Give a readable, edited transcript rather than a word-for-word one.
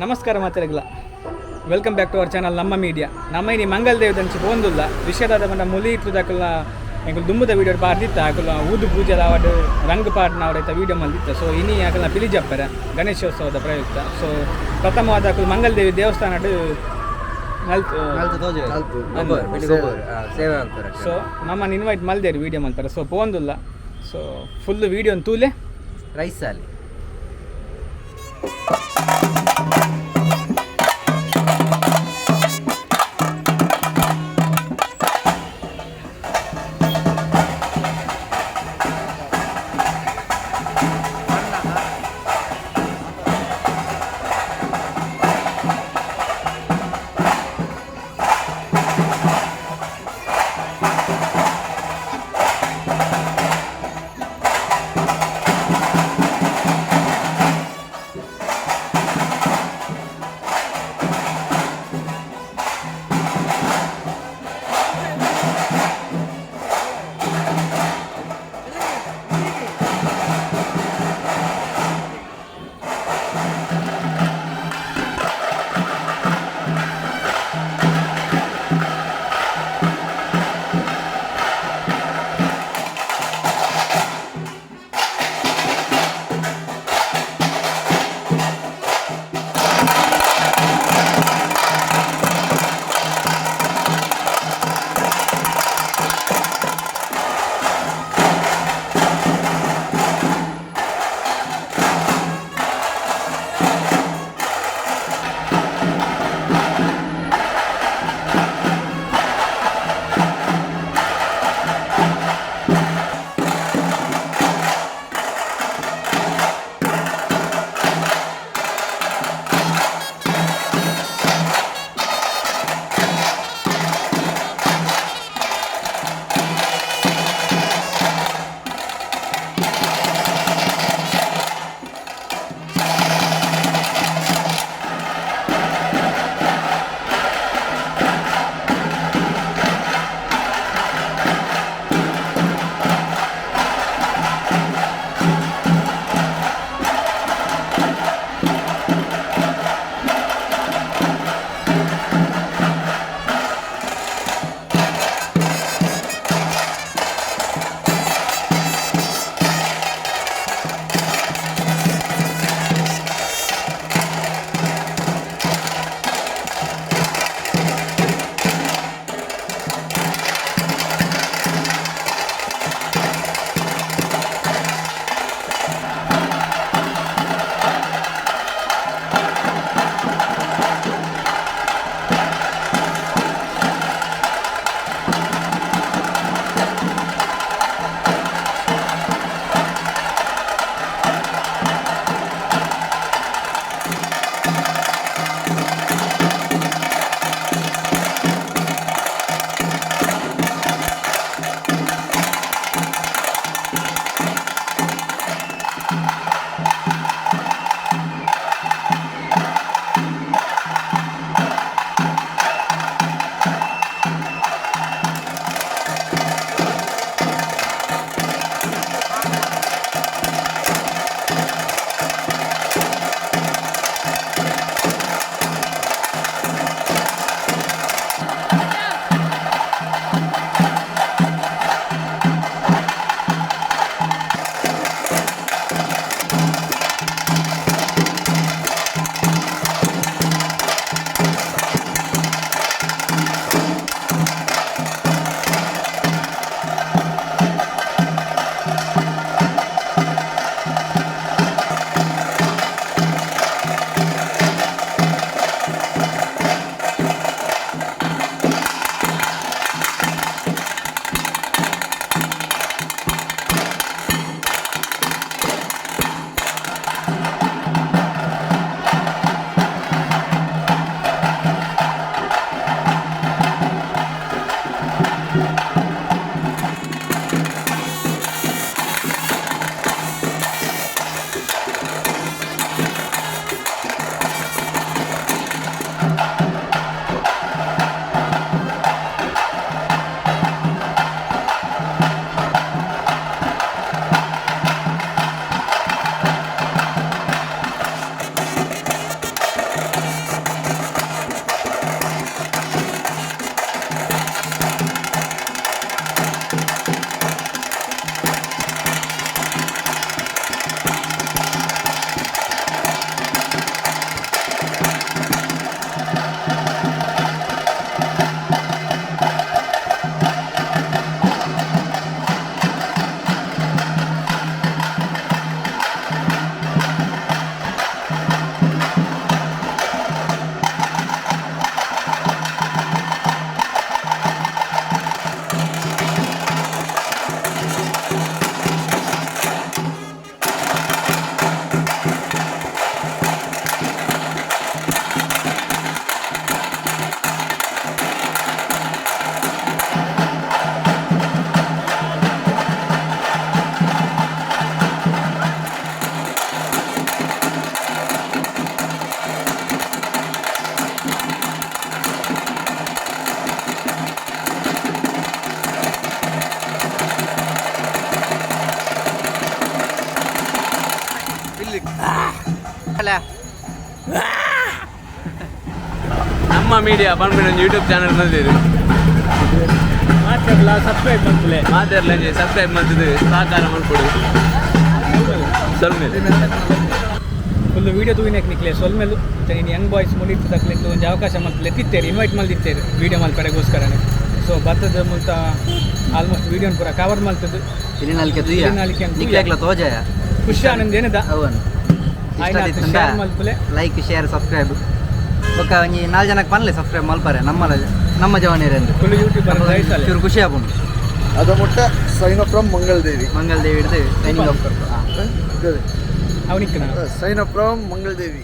ನಮಸ್ಕಾರ ಮಾತೆರೆಗ್ಲ. Welcome back to our channel ನಮ್ಮ media. ನಮ್ಮ ಇನಿ ಮಂಗಲ್ ದಂಚಿ ಪೋಂದುಲ್ಲ. ವಿಷಯದಾದ ಪಂಡ ಮುಲಿ ಇತ್ಲುದಕುಲ್ನ ಎಂಕುಲು ದುಂಬುದ ವೀಡಿಯೋ ಪಾಡ್ದಿತ್ತ. ಅಕುಲ ಊದು ಪೂಜೆ ಆವಡ್, ರಂಗ್ ಪಾಡ್ನ ಅವಡೈತ ವೀಡಿಯೋ ಮಲ್ದಿತ್ತ. ಸೊ ಇನಿ ಅಕಲ್ನ ಪಿಲಿಜಪ್ಪರೆ ಗಣೇಶೋತ್ಸವದ ಪ್ರಯುಕ್ತ. ಸೊ ಪ್ರಥಮವಾದ ಅಕುಲು ಮಂಗಲದೇವಿ ದೇವಸ್ಥಾನಡ್ ಸೇವೆ ಮಲ್ಪುರ. ಸೊ ನಮ್ಮನ್ನು ಇನ್ವೈಟ್ ಮಲ್ದೇರು ವೀಡಿಯೋ ಮಲ್ತಾರೆ. ಸೊ ಪೋಂದುಲ್ಲ. ಸೊ ಫುಲ್ ವೀಡಿಯೋ ತೂಲೆ. ರೈಸ್ ಅಲ್ಲಿ. ಪನ್ಲೆ. ನಮ್ಮ ಮೀಡಿಯಾ ಪನ್ಪಿನ ಒಂದು ಯೂಟ್ಯೂಬ್ ಚಾನಲ್ ಬಂದಿದೆ. ಮಾತಾಡಲ್ಲ, ಸಬ್ಸ್ಕ್ರೈಬ್ ಮಾಡ್ತಲೆ. ಮಾತಾಡ್ಲ, ಸಬ್ಸ್ಕ್ರೈಬ್ ಮಾಡ್ತಿದ್ದು ಸಹಕಾರ ಮಾಡ್ಕೊಡು ಸೊಲ್ಮೆ. ಫುಲ್ ವೀಡಿಯೋ ತೂವಿನಕ್ ನಿಕ್ಲೆ ಸೊಲ್ಮೆಲು. ಇನ್ನು ಯಂಗ್ ಬಾಯ್ಸ್ ಮುಡಿತ್ತು ತಕ್ಲೆ ಒಂಜಿ ಅವಕಾಶ ಮಲ್ತಲೆ ತಿತ್ತೇರು, ಇನ್ವೈಟ್ ಮಲ್ದಿತ್ತೇರು ವೀಡಿಯೋ ಮಲ್ಪರೆಗೋಸ್ಕರನೇ. ಸೊ ಬತ್ತದ ಮುಲ್ತ ಆಲ್ಮೋಸ್ಟ್ ವೀಡಿಯೋನ ಪೂರ ಕವರ್ ಮಲ್ತದ್ದು. ಪಿಲಿನಲ್ಕೆ ತುಯ್ಯ. ಪಿಲಿನಲ್ಕೆ ಅಂತ ತುಯ್ಯ. ನಿಕ್ಲೆಗ್ಲ ತೋಜಾಯ. ಖುಷಿ ಆನಂದ ಏನದ. ಅವನು ಆಯ್ತು, ಶೇರ್ ಮಲ್ಪುಲೆ. Like, share, subscribe. ಬೊಕ್ಕ ಒಂಜಿ ನಾಲ್ ಜನಕ್ಕೆ ಪನ್ಲೆ ಸಬ್ಸ್ಕ್ರೈಬ್ ಮಲ್ಪರೆ ನಮ್ಮ ನಮ್ಮ ಜವಾನಿಯರೆಂದು. Full YouTuber ದಯಸಾಲೆ. ಚೂರು ಖುಷಿ ಆಪುಂಡು. ಅದ ಮುಟ್ಟ sign up from Mangal Devi. Mangal Devi ಹಿಡ್ದು ಸೈನಿಂಗ್ ಆಫ್. ಅವನಿಕ್ಕೆ sign up from Mangal Devi.